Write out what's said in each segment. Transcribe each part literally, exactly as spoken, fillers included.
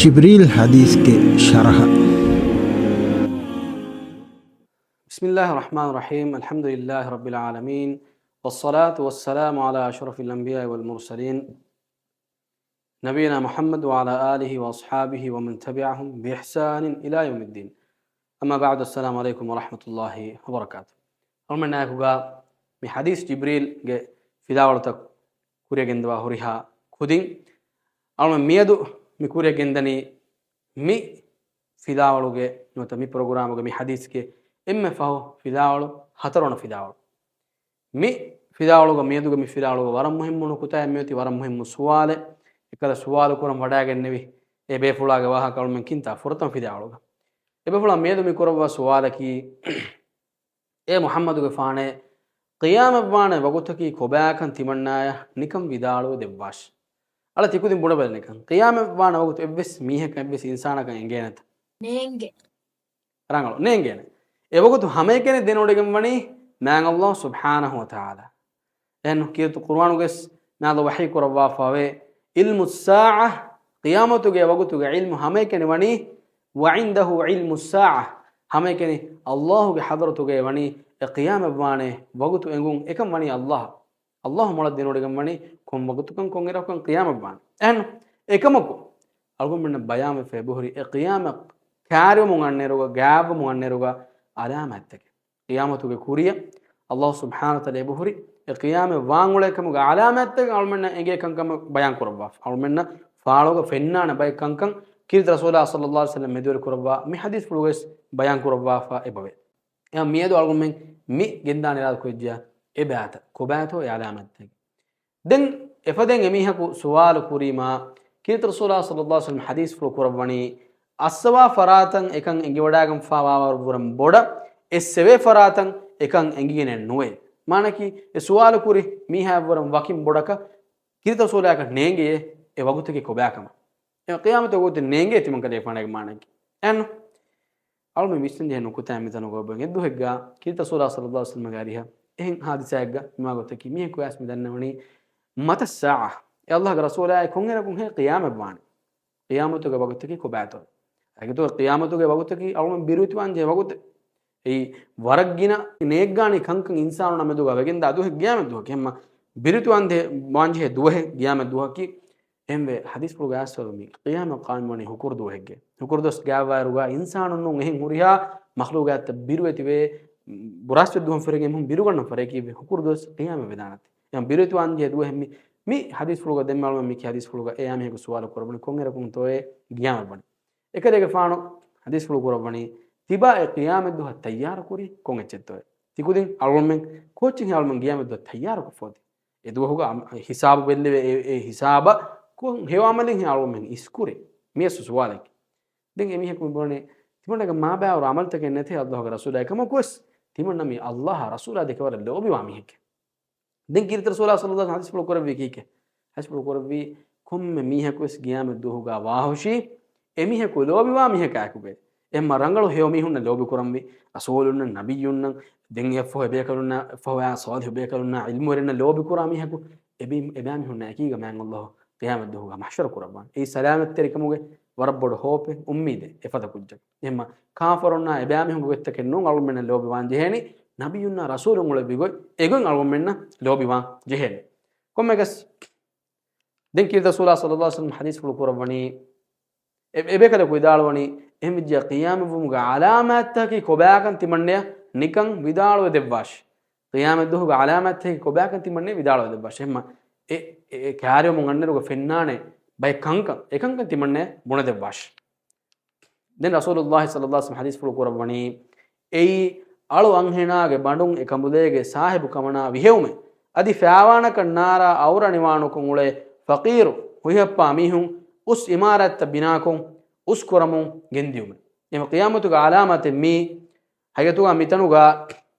ޖިބްރީލް ޙަދީޘްގެ ޝަރަޙަ. بسم الله الرحمن الرحيم. الحمد لله رب العالمين. والصلاة والسلام على أشرف الأنبياء والمرسلين. نبينا محمد وعلى آله وأصحابه ومن تبعهم بإحسان إلى يوم الدين. أما بعد، السلام عليكم ورحمة الله وبركاته. އަޅުމެންނާއެކުގަ މި ޙަދީޘް ޖިބްރީލްގެ ފިލާވަޅުތައް ކުރިއަށް ގެންދަވާ ހުރިހާ ކުދިން، އަޅުމެން މިއަދު މި ކުރިއަށް ގެންދަނީ މި ފިލާވަޅުގެ ނުވަތަ މި ޕްރޮގްރާމުގެ މި ޙަދީޘްގެ އެންމެ ފަހު ފިލާވަޅު، ހަތަރުވަނަ ފިލާވަޅު. މި ފިލާވަޅުގަ މިއަދުގެ މި ފިލާވަޅުގަ ވަރަށް މުހިއްމު ނުކުތާއެއް މިއޮތީ، ވަރަށް މުހިއްމު ސުވާލެއް. އެކަލަ ސުވާލު ކުރަން ވަޑައިގެންނެވި އެ ބޭފުޅާގެ ވާހަކަ އަޅުމެން ކިންތާ ފުރަތަމަ ފިލާވަޅުގަ. އެ ބޭފުޅާ މިއަދު މި ކުރައްވާ ސުވާލަކީ، އޭ މުޙައްމަދުގެފާނޭ، ޤިޔާމަތްވާނެ ވަގުތަކީ ކޮބާކަން ތިމަންނާޔަށް ނިކަން ވިދާޅުވެ ދެއްވާށި. އަޅަ ތިކުދިން ބުނެބަލަ ނިކަން. ޤިޔާމަތްވާނެ ވަގުތު އެއްވެސް މީހަކަށް އެއްވެސް އިންސާނަކަށް އެނގޭނެތަ؟ ނޭނގެ. ރަނގަޅު. ނޭނގޭނެ. އެ ވަގުތު ހަމައެކަނި ދެނެވޮޑިގެން ވަނީ މާތް ﷲ ސުބްޙާނަހޫ ވަތަޢާލާ. އެހެން ކީރިތި ޤުރުއާނުގަސް މާތް ﷲ ވަޙީ ކުރައްވާފަވޭ، ޢިލްމުއްސާޢަ، ޤިޔާމަތުގެ ވަގުތުގެ ޢިލްމު ހަމައެކަނި ވަނީ، ވަޢިންދަހޫ ޢިލްމުއްސާޢަ، ހަމައެކަނި ﷲ ގެ ޙަޟްރަތުގައި ވަނީ އެ ޤިޔާމަތްވާނެ ވަގުތު އެނގުން އެކަން ވަނީ ﷲ. ﷲ މޮޅަށް ދެނެވޮޑިގެން ވަނީ ކޮން ވަގުތުކަން ކޮން އިރަކުކަން ޤިޔާމަތްވާނެ. އެހެން އެކަމަކު އަޅުގަނޑުމެންނަށް ބަޔާންވެފަ އެބަހުރި އެ ޤިޔާމަތް ކާރިވަމުން އަންނައިރުގަ، ގާތްވަމުން އަންނައިރުގަ އަލާމާތްތަކެއް. ޤިޔާމަތުގެ ކުރިއަށް ﷲ ސުބްޙާނަހޫ ވަތަޢާލާ އެބަހުރި އެ ޤިޔާމަތް ވާންއުޅޭ ކަމުގެ އަލާމާތްތަކެއް އަޅުމެންނަށް އެނގޭ ކަންކަމަށް ބަޔާން ކުރައްވާފަ. އަޅުމެންނަށް ފާޅުގަ ފެންނާނެ ބައެއް ކަންކަން ކީރިތި ރަސޫލާ ޞައްލައްލާހު ޢަލައިހި ވަސައްލަމް މެދުވެރި ކުރައްވާ މި ޙަދީޘްފުޅުގަސް ބަޔާން ކުރައްވާފަ އެބަވޭ. އެހެން މިއަދު އަޅުގަނޑުމެން މި ގެންދާނެ އިރާދަކުރެއްޖެޔާ އެ ބާތައް ކޮބާތޯ އެ އަލާމާތްތަކެއް. ދެން އެފަދައިން އެމީހަކު ސުވާލު ކުރީމާ، ކީރިތި ރަސޫލާ ޞައްލައްލާހު ޢަލައިހި ވަސައްލަމް ޙަދީޘްފުޅު ކުރައްވަނީ، އައްސަވާ ފަރާތަށް އެކަން އެނގިވަޑައިގެންފާވާވަރު ވަރަށް ބޮޑަށް، އެއްސެވޭ ފަރާތަށް އެކަން އެނގިގެނެއް ނުވޭ. މާނައަކީ، އެ ސުވާލު ކުރި މީހާއަށްވުރެން ވަކިން ބޮޑަކަށް ކީރިތި ރަސޫލާއަކަށް ނޭނގެޔޭ އެ ވަގުތަކީ ކޮބާކަމަށް. އެ ޤިޔާމަތުގެ ވަގުތެއް ނޭނގޭ ތިމަންކަލޭގެފާނާގެ މާނައަކީ. އެހެން އަޅުމެން ވިސްނަންޖެހޭ ނުކުތާ މިތަނުގަ އޮބެން އެއްދުވަހެއްގަ ކީރިތި ރަސޫލާ ޞައްލައްލާހު ޢަލައިހި ވަސައްލަމްގެ އަރިހަށް އެހެން ޙާދިސާއެއްގަ މިވާ ގޮތަކީ މީހަކު އައިސް މި ދަންނަވަނީ، މަތައްސާޢަ؟ އޭ ﷲގެ ރަސޫލާއޭ، ކޮންއިރަކުންހޭ ޤިޔާމަތްވާނެ؟ ޤިޔާމަތުގެ ވަގުތަކީ ކޮބާތޯ؟ އަގިތޯ ޤިޔާމަތުގެ ވަގުތަކީ އަޅުމެން ބިރުވެތިވާންޖެހޭ ވަގުތެއް. އެއީ ވަރަށް ގިނަ ނޭއްގާނީ ކަންކަން އިންސާނުންނާ މެދުގަ ވެގެންދާ ދުވަހެއް ޤިޔާމަތް ދުވަހަކީ. އެހެންމަ ބިރުވެތިވާންޖެހޭ، ވާންޖެހޭ ދުވަހެއް ޤިޔާމަތް ދުވަހަކީ. އެހެންވެ، ޙަދީޘްފުޅުގަ އައިސްފަވޭ މި ޤިޔާމަތް ޤާއިމްވަނީ ހުކުރު ދުވަހެއްގަ. ހުކުރު ދުވަސް ގާތްވާއިރުގަ އިންސާނުންނޫން އެހެން ހުރިހާ މަޚްލޫޤާތްތައް ބިރުވެތިވޭ، ބުރާސްފަތި ދުވަހުން ފެށިގެން މީހުން ބިރުގަންނަން ފަރެކީ ހުކުރު ދުވަސް ޤިޔާމަތް ވެދާނެތީ. އެހެން ބިރުވެތިވާންޖެހޭ ދުވަހެއް މި، މި ޙަދީޘްފުޅުގަ ދެންމެ އަޅުމެން މި ޙަދީޘްފުޅުގަ އެ އާ މީހަކު ސުވާލު ކުރައްވަނީ ކޮންއިރަކުންތޯއޭ ޤިޔާމަތް ވަނީ. އެކަލޭގެފާނު ޙަދީޘްފުޅު ކުރައްވަނީ، ތިބާ އެ ޤިޔާމަތް ދުވަހަށް ތައްޔާރު ކުރީ ކޮން އެއްޗެއްތޯއޭ؟ ތިކުދިން އަޅުމެން ކޯއްޗެއްހޭ އަޅުމެން ޤިޔާމަތް ދުވަހަށް ތައްޔާރުކޮށްފަ އޮތީ؟ އެ ދުވަހުގަ އަމ-، ހިސާބު ބެއްލެވޭ އެ، އެ ހިސާބަށް ކޮން ހެޔޮ އަމަލެއްހޭ އަޅުމެން އިސްކުރީ؟ މިއަސް ސުވާލެއް. ދެން އެމީހަކު މި ބުނަނީ، ތިމަންނަގެ މާބާވަރު އަމަލުތަކެއް ނެތޭ ﷲގެ ރަސޫލާ. އެކަމަކުވެސް ތިމަންނަ މި ﷲ އާ ރަސޫލާ ދެކެ ވަރަށް ލޯބިވާ މީހެކޭ. ދެން ކީރިތި ރަސޫލާ ޞައްލައްލާހު ޢަލައިހި ވަސައްލަމް ޙަދީޘްފުޅު ކުރެއްވީ ކީކޭ؟ ޙަދީޘްފުޅު ކުރެއްވީ، ކޮންމެ މީހަކުވެސް ޤިޔާމަތް ދުވަހުގަ ވާހުށީ، އެމީހަކު ލޯބިވާ މީހަކާއެކުގައި. އެހެންމަ ރަނގަޅު ހެޔޮ މީހުންނަށް ލޯބި ކުރަންވީ، ރަސޫލުންނަށް، ނަބިއްޔުންނަށް، ދެން އެއަށްފަހު އެބޭކަލުންނާ، އެއަށްފަހު އާ ޞާލިޙު ބޭކަލުންނާ، ޢިލްމުވެރިންނަށް ލޯބި ކުރާ މީހަކު، އެބި-، އެބައިމީހުންނާ އެކީގަ މާތް ﷲ ޤިޔާމަތް ދުވަހުގަ މަޙްޝަރު ކުރައްވާނެ. އެއީ ސަލާމަތްތެރިކަމުގެ ވަރަށް ބޮޑު ހޯޕެއް، އުއްމީދެއް، އެފަދަ ކުއްޖަކު. އެހެންމަ ކާފަރުންނާ އެބައިމީހުންގެ ގޮތްތަކެއް ނޫން އަޅުގަނޑުމެންނަށް ލޯބިވާން ޖެހޭނީ، ނަބިއްޔުންނާ ރަސޫލުން އުޅެއްވި ގޮތް، އެގޮތް އަޅުގަނޑުމެންނަށް ލޯބިވާން ޖެހޭނެ. ކޮންމެއަކަސް، ދެން ކީރިތި ރަސޫލާ ޞައްލައްލާހު ޢަލައިހި ވަސައްލަމް ޙަދީޘްފުޅު ކުރައްވަނީ، އެ-، އެބޭކަލަކު ވިދާޅުވަނީ، އެހެންވެއްޖެޔާ ޤިޔާމަތްވުމުގެ ޢަލާމާތްތަކަކީ ކޮބާކަން ތިމަންނަޔަށް ނިކަން ވިދާޅުވެ ދެއްވާށި. ޤިޔާމަތްދުވަހުގެ ޢަލާމާތްތަކަކީ ކޮބާކަން ތިމަންނަޔަށް ވިދާޅުވެ ދެއްވާށި. އެހެންމަ އެ، އެ، އެ ކާރިވަމުން އަންނައިރުގަ ފެންނާނެ ބައެއް ކަންކަން، އެކަންކަން ތިމަންނަޔަށް ބުނެދެއްވާށި. ދެން ރަސޫލުﷲ ޞައްލައްލާހު ޢަލައިހި ވަސައްލަމް ޙަދީޘްފުޅު ކުރައްވަނީ، އެއީ އަޅު އަންހެނާގެ ބަނޑުން އެ ކަނބުލޭގެ ސާހިބު ކަމަނާ ވިހެއުމެއް. އަދި ފާވާނަކަށް ނާރާ އައުރަ ނިވާނުކޮށް އުޅޭ ފަޤީރު ހުއިހައްޕާ މީހުން އުސް އިމާރާތްތައް ބިނާކޮށް އުސް ކުރަމުން ގެންދިޔުމެއް. އެމަ ޤިޔާމަތުގެ ޢަލާމާތެއް މީ. ހަގީގަތުގަ މިތަނުގަ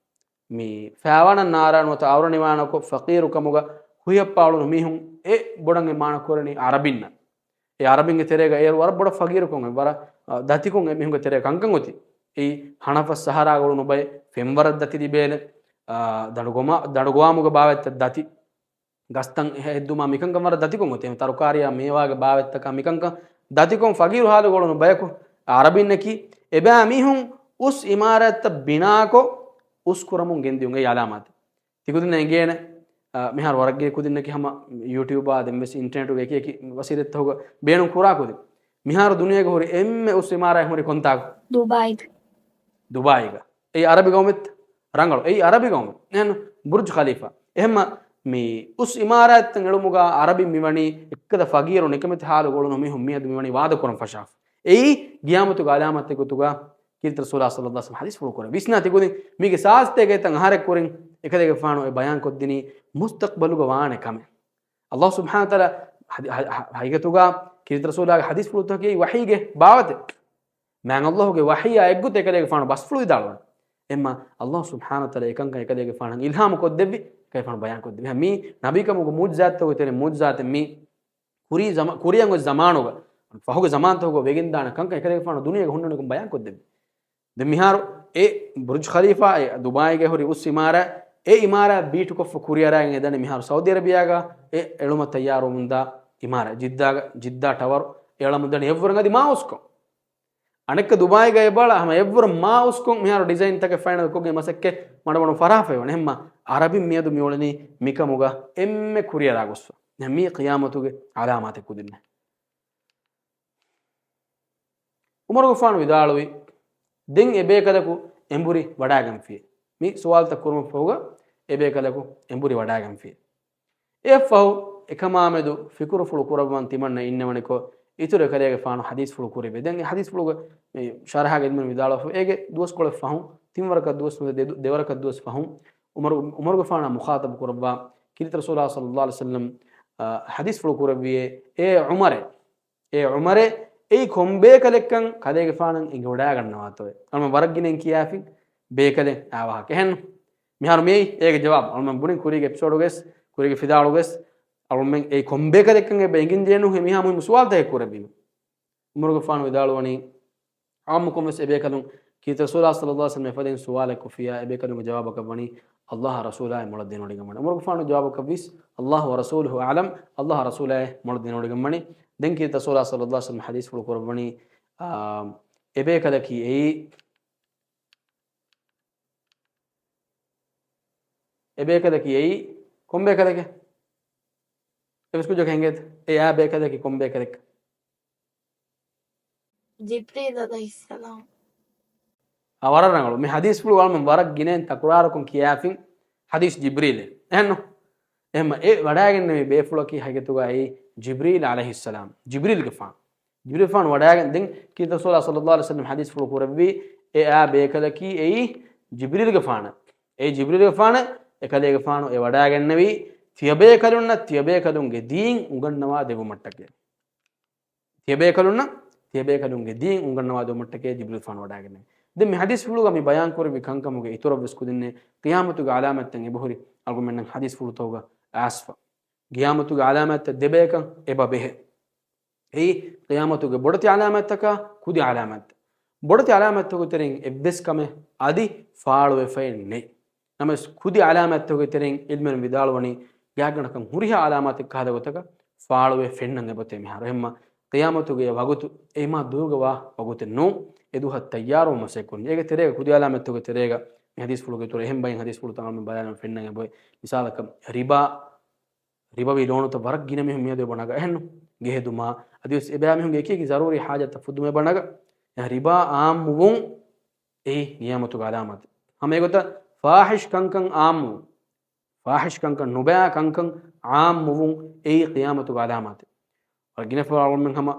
މި ފާވާނަށް ނާރާ ނުވަތަ އައުރަ ނިވާނަކޮށް ފަޤީރު ކަމުގަ ހުއިހައްޕާ އުޅުނު މީހުން އެ ބޮޑަށް އެ މާނަ ކުރަނީ ޢަރަބިންނަށް. އެ ޢަރަބިންގެ ތެރޭގަ އޭރު ވަރަށް ބޮޑަށް ފަޤީރުކަން އޮތް، ވަރަށް، އަ، ދަތިކަން އެ މީހުންގެ ތެރޭ ކަންކަން އޮތީ. އެއީ ހަނަފަސް ސަހަރާގަ އުޅުނު ބައެއް ފެންވަރަށް ދަތި ލިބޭނެ، އާ، ދަނޑުގޮމާ-، ދަނޑުގޮވާމުގެ ބާވަތްތައް ދަތި، ގަސްތައް ހެއްދުމާ މިކަންކަން ވަރަށް ދަތިކަން އޮތީ. އެހެން ތަރުކާރީއާ މޭވާގެ ބާވަތްތަކާ މިކަންކަން ދަތިކޮށް ފަގީރު ހާލުގަ އުޅުނު ބަޔަކު އަރަބިންނަކީ. އެބައިމީހުން އުސް އިމާރާތްތައް ބިނާކޮށް އުސް ކުރަމުން ގެންދިއުން އެއީ އަލާމާތެއް. ތިކުދިންނަށް އެނގޭނެ، އާ، މިހާރު ވަރަށްގިނަ ކުދިންނަކީ ހަމަ ޔޫޓިއުބާ ދެންވެސް އިންޓަނެޓުގެ އެކި އެކި ވަސީލަތްތަކުގަ ބޭނުން ކުރާ ކުދިން. މިހާރު ދުނިޔޭގަ ހުރި އެންމެ އުސް އިމާރާތް ހުރި ކޮންތާކު؟ ދުބާއިގަ. ދުބާއިގަ. އެއީ އަރަބި ގައުމެއްތަ؟ ރަނގަޅު. އެއީ އަރަބި ގައުމެއް. އެހެން ބުރްޖު ޚަލީފާ. އެހެންމަ މި އުސް އިމާރާތްތައް އެޅުމުގަ އަރަބިން މިވަނީ އެއްކަލަ ފަގީރު ނިކަމެތި ހާލުގަ އުޅުނު މީހުން މިއަދު މިވަނީ ވާދަކުރަން ފަށާފަ. އެއީ ގިޔާމަތުގެ އަލާމާތެއް ގޮތުގަ ކީރިތި ރަސޫލާ ޞައްލައްލާހު ޢަލައިހި ވަސައްލަމަ ޙަދީޘްފުޅު ކުރޭ. ވިސްނާ ތިކުދިން މީގެ ސާސްތޭގައިތަން އަހަރެއް ކުރިން އެކަލޭގެފާނު އެ ބަޔާންކޮށްދިނީ މުސްތަޤްބަލުގަ ވާނެ ކަމެއް. ﷲ ސުބްޙާނަހު ވަތަޢާލާ ޙަދީ-، ޙަ-، ޙަ-، ޙަޤީޤަތުގަ ކީރިތި ރަސޫލާގެ ޙަދީޘްފުޅުތަކީ ވަޙީގެ ބާވަތެއް. މާތް ﷲގެ ވަޙީއާ އެއްގޮތަށް އެކަލޭގެފާނު ބަސްފުޅުވިދާޅުވަނީ. އެހެންމަ ﷲ ސުބްޙާނަހު ވަތަޢާލާ އެކަންކަން އެކަލޭގެފާނަށް އިލްހާމު ކޮށްދެއްވި، އެކަލޭގެފާނު ބަޔާންކޮށްދެއްވި. މީ ނަބީކަމުގެ މުޢުޖިޒާތްތަކުގެ ތެރެއިން މުޢުޖިޒާތެއް މީ. ކުރީ ޒަމާ-، ކުރިއަށް އޮތް ޒަމާނުގަ، ފަހުގެ ޒަމާންތަކުގަ ވެގެންދާނެ ކަންކަން އެކަލޭގެފާނު ދުނިޔޭގަ ހުންނަނިކޮށް ބަޔާންކޮށްދެއްވި. ދެން މިހާރު އެ ބުރްޖު ޚަލީފާ، އެ ދުބާއީގަ ހުރި އުސް އިމާރާތް، އެ އިމާރާތް ބީޓުކޮށްފަ ކުރިއަރާގެން އެދަނީ މިހާރު ސައުދީ އަރަބިޔާގަ އެ އެޅުމަށް ތައްޔާރުވަމުންދާ އިމާރާތް. ޖިއްދާގަ، ޖިއްދާ ޓަވަރު އެ އެޅަމުންދަނީ އެއްވަރުން އަދި މާ އުސްކޮށް. އަނެއްކާ ދުބާއީގަ އެބަ އަޅާ ހަމަ އެއްވަރު މާ އުސްކޮށް މިހާރު ޑިޒައިންތަކެއް ފައިނަލްކޮށްގެން މަސައްކަތް މަޑުމަޑުން ފަށާފައިވަނީ. އެހެންމަ އަރަބިން މިއަދު މިއުޅެނީ މިކަމުގަ އެންމެ ކުރިއަރާގޮސްފަ. ދެން މީ ޤިޔާމަތުގެ އަލާމާތެއް ކުދިންނެއް. ޢުމަރުގެފާނު ވިދާޅުވި، ދެން އެބޭކަލަކު އެނބުރި ވަޑާގެންފިއޭ. މި ސުވާލުތައް ކުރުމަށްފަހުގަ އެބޭކަލަކު އެނބުރި ވަޑާގެންފިއޭ. އެއަށްފަހު އެކަމާމެދު ފިކުރުފުޅު ކުރައްވަން ތިމަންނަ އިންނަވަނިކޮށް، އިތުރު އެކަލޭގެފާނު ޙަދީޘްފުޅު ކުރެއްވި. ދެން އެ ޙަދީޘްފުޅުގެ މި ޝަރަޙަގަ އިލްމުވެރިން ވިދާޅުވެފަ، އޭގެ ދުވަސްކޮޅެއް ފަހުން، ތިން ވަރަކަށް ދުވަސް ނުވަތަ ދެ-، ދެވަރަކަށް ދުވަސް ފަހުން، ޢުމަރު، ޢުމަރުގެފާނާ މުޚާޠަބު ކުރައްވާ، ކީރިތި ރަސޫލާ ޞައްލައްލާހު ޢަލައިހި ވަސައްލަމް، އަ، ޙަދީޘްފުޅު ކުރެއްވިއޭ، އޭ ޢުމަރޭ، އޭ ޢުމަރޭ، އެއީ ކޮންބޭކަލެއްކަން ކަލޭގެފާނަށް އެނގިވަޑާގަންނަވާތޯއޭ؟ އަޅުމެން ވަރަށް ގިނައިން ކިޔާފިން ބޭކަލެއް އާ ވާހަކަ. އެހެން މިހާރު މިއީ އޭގެ ޖަވާބު. އަޅުމެން ބުނިން ކުރީގެ އެޕިސޯޑުގަސް، ކުރީގެ ފިދާޅުގަސް، އަޅުމެން އެއީ ކޮންބޭކަލެއްކަން އެބަ އެނގިންޖެހެނީ މިހާ މުހިއްމު ސުވާލުތަކެއް ކުރެއްވީމަ. ޢުމަރުގެފާނު ވިދާޅުވަނީ، ޢާއްމުކޮށްވެސް އެބޭކަލުން ކީރިތި ރަސޫލާ ޞައްލައްލާހު ޢަލައިހި ވަސައްލަމަ އެފަދައިން ސުވާލެއް ކޮށްފިއްޔާ، އެބޭކަލުންގެ ޖަވާބަކަށް ވަނީ، ﷲ އާ ރަސޫލާއޭ މޮޅަށް ދެނެވޮޑިގަންވަނީ. ޢުމަރުގެފާނު ޖަވާބަކަށްވީސް، ﷲ ވަރަސޫލުހު އަޢްލަމް، ﷲ އާ ރަސޫލާއޭ މޮޅަށް ދެނެވޮޑިގަންވަނީ. ދެން ކީރިތި ރަސޫލާ ޞައްލައްލާހު ޢަލައިހި ވަސައްލަމަ ޙަދީޘްފުޅު ކުރައްވަނީ، އާ، އެބޭކަލަކީ އެއީ، އެބޭކަލަކީ އެއީ ކޮންބޭކަލެކޭ؟ އެވެސް ކުއްޖަކަށް އެނގޭތަ؟ އެއާ ބޭކަލަކީ ކޮންބޭކަލެއްކަން؟ ޖިބްރީލް ޢަލައިހިއްސަލާމް. އާ، ވަރަށް ރަނގަޅު. މި ޙަދީޘްފުޅު ވަޅުމެން ވަރަށް ގިނައިން ތަކުރާރުކޮށް ކިޔާފިން ޙަދީޘް ޖިބްރީލޭ. އެހެންނު؟ އެހެންމަ އެ ވަޑާގެންނެވި ބޭފުޅަކީ ހަގީގަތުގައި ޖިބްރީލް ޢަލައިހިއްސަލާމް. ޖިބްރީލްގެފާނު. ޖިބްރީލްފާނު ވަޑާގެން ދެން ކީރިތި ރަސޫލާ ޞައްލައްލާހު ޢަލައިހި ވަސައްލަމަ ޙަދީޘްފުޅު ކުރެއްވީ، އެއާ ބޭކަލަކީ އެއީ ޖިބްރީލްގެފާނެ. އެ ޖިބްރީލްގެފާނެ، އެކަލޭގެފާނު އެ ވަޑާގެންނެވީ، ތިޔަބޭކަލުންނަށް ތިޔަބޭކަލުންގެ ދީން އުނގަންނަވާ ދެއްވުމަށްޓަކައި. ތިޔަބޭކަލުންނަށް ތިޔަބޭކަލުންގެ ދީން އުނގަންނަވާ ދެއްވުމަށްޓަކައި ޖިބްރީލްފާނު ވަޑާގެންނެވީ. ދެން މި ޙަދީޘްފުޅުގަ މި ބަޔާންކުރެއްވި ކަންކަމުގެ އިތުރަށްވެސް ކުދިންނެއް ޤިޔާމަތުގެ ޢަލާމާތްތައް އެބަހުރި އަޅުގަނޑުމެންނަށް ޙަދީޘްފުޅުތަކުގަ އައިސްފަ. ޤިޔާމަތުގެ ޢަލާމާތްތައް ދެބަޔަކަށް އެބަ ބެހޭ. އެއީ، ޤިޔާމަތުގެ ބޮޑެތި ޢަލާމާތްތަކާ ކުދި ޢަލާމާތްތައް. ބޮޑެތި ޢަލާމާތްތަކުގެ ތެރެއިން އެއްވެސް ކަމެއް އަދި ފާޅުވެފައެއް ނެތް. ނަމަވެސް، ކުދި ޢަލާމާތްތަކުގެ ތެރެއިން ޢިލްމުވެރިން ވިދާޅުވަނީ، ގާތްގަނޑަކަށް ހުރިހާ ޢަލާމާތެއް ކަހަލަ ގޮތަކަށް ފާޅުވެ ފެންނަން އެބައޮތޭ މިހާރު. އެހެންމަ، ޤިޔާމަތުގެ ވަގުތު އެ މާ ދުރުގަ ވާ ވަގުތެއް ނޫން. އެ ދުވަހަށް ތައްޔާރުވުމަށް ސެކުން. އޭގެ ތެރޭގަ ކުދި ޢަލާމާތްތަކުގެ ތެރޭގަ މި ޙަދީޘްފުޅުގެ އިތުރަށް އެހެން ބައެއް ޙަދީޘްފުޅުތައް އަޅުމެން ބަލާލަން ފެންނަން އެބައޮތް. މިސާލަކަށް، ރިބާ ރިބަވީ ލޯނުތައް ވަރަށް ގިނަ މީހުން މިއަދު އެބަ ނަގާ އެހެންނު. ގެހެދުމާ، އަދިވެސް އެބައިމީހުންގެ އެކި އެކި ޒަރޫރީ ޙާޖަތްތައް ފުއްދުމަށް އެބަ ނަގާ. އެ ރިބާ ޢާއްމުވުން އެއީ ޤިޔާމަތުގެ ޢަލާމާތެއް. ހަމަ އެގޮތަށް ފާޙިޝް ކަންކަން ޢާއްމުވުން، ފާޙިޝް ކަންކަން، ނުބައި ކަންކަން ޢާއްމުވުން އެއީ ޤިޔާމަތުގެ ޢަލާމާތެއް. ވަރަށް ގިނަ ފަހަރަށް އަޅުމެން ހަމަ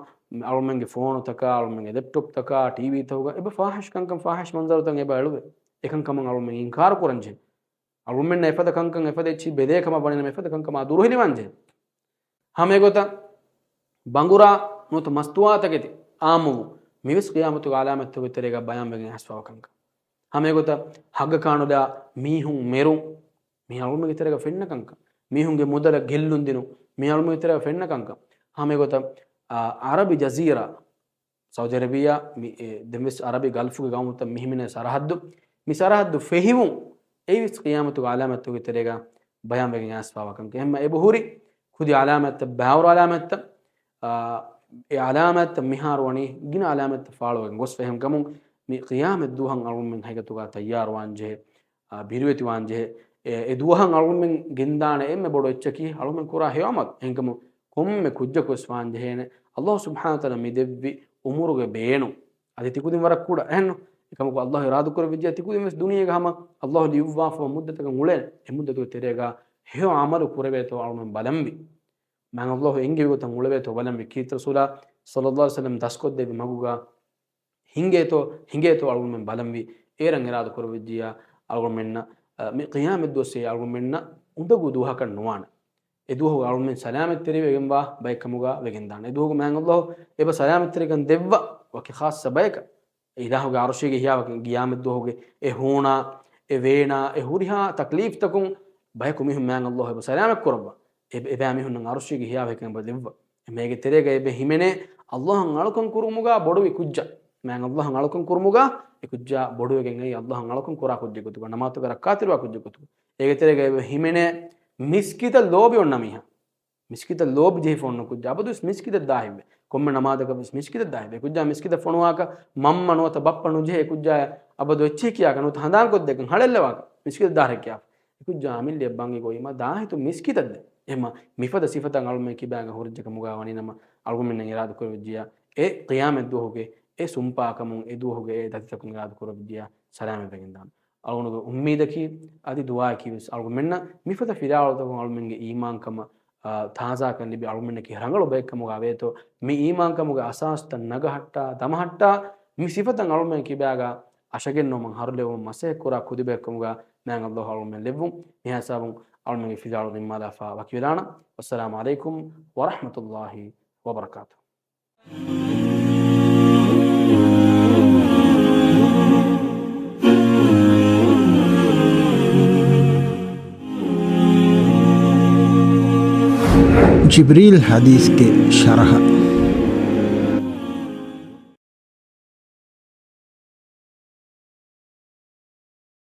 އަޅުމެންގެ ފޯނުތަކާ، އަޅުމެންގެ ލެޕްޓޮޕްތަކާ، ޓީވީތަކުގަ އެބަ ފާޙިޝް ކަންކަން، ފާޙިޝް މަންޒަރުތައް އެބަ އެޅުވޭ. އެކަންކަމަށް އަޅުމެން އިންކާރު ކުރަންޖެހޭ. އަޅުމެންނަށް އެފަދަ ކަންކަން އެފަދަ އެއްޗެއް ބެލޭ ކަމަށް ވަނީނަމަ އެފަދަ ކަންކަމާ ދުރުހެލިވާންޖެހޭ. ހަމަ އެގޮތަށް ބަނގުރާ ނުވަތަ މަސްތުވާތަކެތި ޢާއްމުވުން މިވެސް ޤިޔާމަތުގެ ޢަލާމާތްތަކުގެ ތެރޭގަ ބަޔާންވެގެން އައިސްފަވާ ކަންކަން. ހަމަ އެގޮތަށް ހައްގަކާނުލާ މީހުން މެރުން މީ އަޅުމެންގެ ތެރޭގަ ފެންނަ ކަންކަން. މީހުންގެ މުދަލަށް ގެއްލުން ދިނުން މީ އަޅުމެންގެ ތެރޭގަ ފެންނަ ކަންކަން. ހަމަ އެގޮތަށް، އާ، ޢަރަބި ޖަޒީރާ ސައުދި އަރަބިއްޔާ، މި، އެ، ދެންވެސް ޢަރަބި ގަލްފުގެ ގައުމުތައް މިހިމެނޭ ސަރަޙައްދު. މި ސަރަޙައްދު ފެހިވުން އެއީވެސް ޤިޔާމަތުގެ ޢަލާމާތްތަކުގެ ތެރޭގަ ބަޔާންވެގެން އައިސްފަވާ ކަންކަން. އެހެންމަ އެބަހުރި ކުދި ޢަލާމާތްތައް، ބައިވަރު ޢަލާމާތްތައް، އާ، އެ އަލާމާތްތައް މިހާރު ވަނީ ގިނަ އަލާމާތްތައް ފާޅުވެގެން ގޮސްފަ. އެހެންކަމުން މި ޤިޔާމަތް ދުވަހަށް އަޅުގަނޑުމެން ހަގީގަތުގަ ތައްޔާރުވާން ޖެހޭ، އާ، ބިރުވެތިވާން ޖެހޭ. އެ، އެ ދުވަހަށް އަޅުގަނޑުމެން ގެންދާނެ އެންމެ ބޮޑު އެއްޗަކީ އަޅުގަނޑުމެން ކުރާ ހެޔޮ ޢަމަލު. އެހެންކަމުން ކޮންމެ ކުއްޖަކުވެސް ވާން ޖެހޭނެ، ﷲ ސުބްޙާނަހޫ ވަތަޢާލާ މި ދެއްވި ޢުމުރުގެ ބޭނުން. އަދި ތިކުދިން ވަރަށް ކުޑަ އެހެންނު. އެކަމަކު ﷲ އިރާދަކުރެއްވިއްޖެ ތިކުދިން ވެސް ދުނިޔޭގަ ހަމަ ﷲ ލިޔުއްވާފަ މުއްދަތަކަށް އުޅޭނެ. އެ މުއްދަތުގެ ތެރޭގަ ހެޔޮ ޢަމަލު ކުރެވޭތޯ އަޅުގަނޑުމެން ބަލަންވީ. މާތް ﷲ އެންގެވި ގޮތަށް އުޅެވޭތޯ ބަލަންވީ. ކީރިތި ރަސޫލާ ޞައްލަﷲ ޢަލައިހި ވަސައްލަމް ދަސްކޮށްދެއްވި މަގުގަ ހިނގޭތޯ، ހިނގޭތޯ އަޅުގަނޑުމެން ބަލަންވީ. އޭރަށް އިރާދަ ކުރެވިއްޖިއްޔާ އަޅުގަނޑުމެންނަށް، އަ، މި ޤިޔާމަތް ދުވަސް އަޅުގަނޑުމެންނަށް އުނދަގޫ ދުވަހަކަށް ނުވާނެ. އެ ދުވަހުގަ އަޅުގަނޑުމެން ސަލާމަތްތެރިވެގެންވާ ބައެއް ކަމުގަ ވެގެންދާނެ. އެ ދުވަހުގަ މާތް ﷲ އެބަ ސަލާމަތްތެރިކަން ދެއްވާ ވަކި ޚާއްޞަ ބަޔަކަށް. އިލާހުގެ ޢަރުޝީގެ ހިޔާވަކިން ޤިޔާމަތް ދުވަހުގެ އެ ހޫނާ، އެ ވޭނާ، އެ ހުރިހާ ތަކްލީފްތަކުން ބަޔަކު މީހުން މާތް ﷲ އެބަ ސަލާމަތް ކުރައްވާ. އެ، އެބައިމީހުންނަށް ޢަރުޝީގެ ހިޔާވަހިކަން އެބަ ދެއްވާ. އެމީގެ ތެރޭގަ އެބަ ހިމެނޭ ﷲ އަށް އަޅުކަން ކުރުމުގަ ބޮޑުވި ކުއްޖާ. މާތް ﷲ އަށް އަޅުކަން ކުރުމުގަ އެ ކުއްޖާ ބޮޑުވެގެން އައީ ﷲ އަށް އަޅުކަން ކުރާ ކުއްޖެއް ގޮތުގަ، ނަމާދުގަ ރައްކާތެރިވާ ކުއްޖެއް ގޮތުގަ. އޭގެ ތެރޭގަ އެބަ ހިމެނޭ މިސްކިތަށް ލޯބި އޮންނަ މީހާ. މިސްކިތަށް ލޯބި ޖެހިފަ އޮންނަ ކުއްޖާ އަބަދުވެސް މިސްކިތަށް ދާހިތްވޭ. ކޮންމެ ނަމާދަކަށް ވެސް މިސްކިތަށް ދާހިތްވޭ. ކުއްޖާ މިސްކިތަށް ފޮނުވާކަށް މަންމަ ނުވަތަ ބައްޕަ ނުޖެހޭ. ކުއްޖާ އަބަދު އެއްޗެހި ކިޔާކަށް ނުވަތަ ހަނދާންކޮށްދޭކަށް ހަޅޭއްލަވާކަށް މިސްކިތަށް ދާހިތް ކިޔާފަ. އެ ކުއްޖާ އަމިއްލައަށް ބަންގި ގޮވީމަ ދާހިތު މިސްކިތަށް ދޭ. އެހެންމަ މިފަދަ ސިފަތައް އަޅުމެން ކިބާގަ ހުރިއްޖެކަމުގަ ވަނީނަމަ އަޅުގަނޑުމެންނަށް އިރާދަ ކުރެވިއްޖިއްޔާ އެ ޤިޔާމަތް ދުވަހުގެ އެ ސުންޕާކަމުން އެ ދުވަހުގެ އެ ދަތިތަކުން އިރާދަ ކުރެވިއްޖިއްޔާ ސަލާމަތްވެގެންދާނެ. އަޅުގަނޑުގެ އުއްމީދަކީ އަދި ދުޢާއަކީ ވެސް އަޅުގަނޑުމެންނަށް މިފަދަ ފިލާވަޅުތަކުން އަޅުމެންގެ އީމާންކަމަށް، އާ، ތާޒާކަން ލިބި އަޅުމެންނަކީ ރަނގަޅު ބައެއްކަމުގަ ވޭތޯ، މި އީމާންކަމުގެ އަސާސްތައް ނަގަހައްޓާ، ދަމަހައްޓާ، މި ސިފަތައް އަޅުމެން ކިބާގަ އަށަގެން ނުވަމަން ހަރުލެވުމަށް މަސައްކަތް ކުރާ ކުދިބައެއްކަމުގަ މާތް ﷲ އަޅުމެން ލެއްވުން. މިހާ ހިސާބުން އަޅުމެންގެ ފިލާވަޅު ނިންމާލާފަ ވަކިވެލާނަން. ވައްސަލާމު ޢަލައިކުމް ވަރަޙްމަތުﷲ ވަބަރަކާތުހު. ޖިބްރީލް ޙަދީޘްގެ ޝަރަޙަ.